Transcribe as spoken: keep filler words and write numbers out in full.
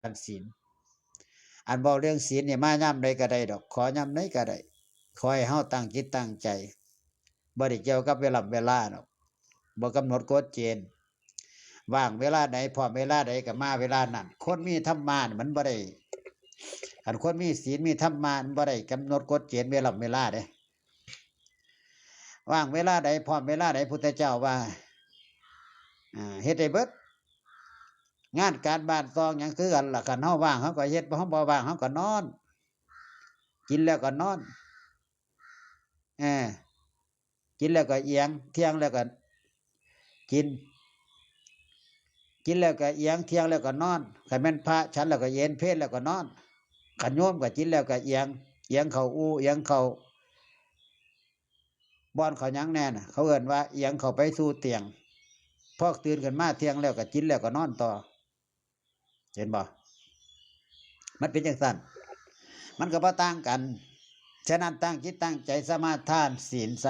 การศีล อันเว้าเรื่องศีลนี่มายามใดก็ได้ดอก ขอยามใดก็ได้ ขอให้เฮาตั้งจิตตั้งใจ บ่ได้เกี่ยวกับเวลาเวลาดอก บ่กำหนดกฎเกณฑ์ ว่างเวลาใด พร้อมเวลาใดก็มาเวลานั้น คนมีธรรมะนี่มันบ่ได้ อันคนมีศีลมีธรรมะมันบ่ได้กำหนดกฎเกณฑ์เวลาเวลาเด้ ว่างเวลาใด พร้อมเวลาใด พุทธเจ้าว่า อ่า เฮ็ดได้เบิด งานการบ้านซองหยังคือกันล่ะ คันเฮาว่างเฮาก็เฮ็ด เฮาบ่ว่างเฮาก็นอน กินแล้วก็นอน เออ กินแล้วก็เอียง เที่ยงแล้วก็กิน กินแล้วก็เอียง เที่ยงแล้วก็นอน คันแม่นพระฉันแล้วก็เอน เพลแล้วก็นอน คันโยมก็กินแล้วก็เอียง เอียงเข้าอู่ เอียงเข้าบ่อนเข้าหยังแน่น่ะ เขาเอิ้นว่าเอียงเข้าไปสู่เตียง พอตื่นขึ้นมาเที่ยงแล้วก็กินแล้วก็นอนต่อ เห็นบ่ มันเป็นจั่งซั้น มันก็บ่ต่างกัน ฉะนั้นตั้งจิตตั้งใจสมาทานศีลส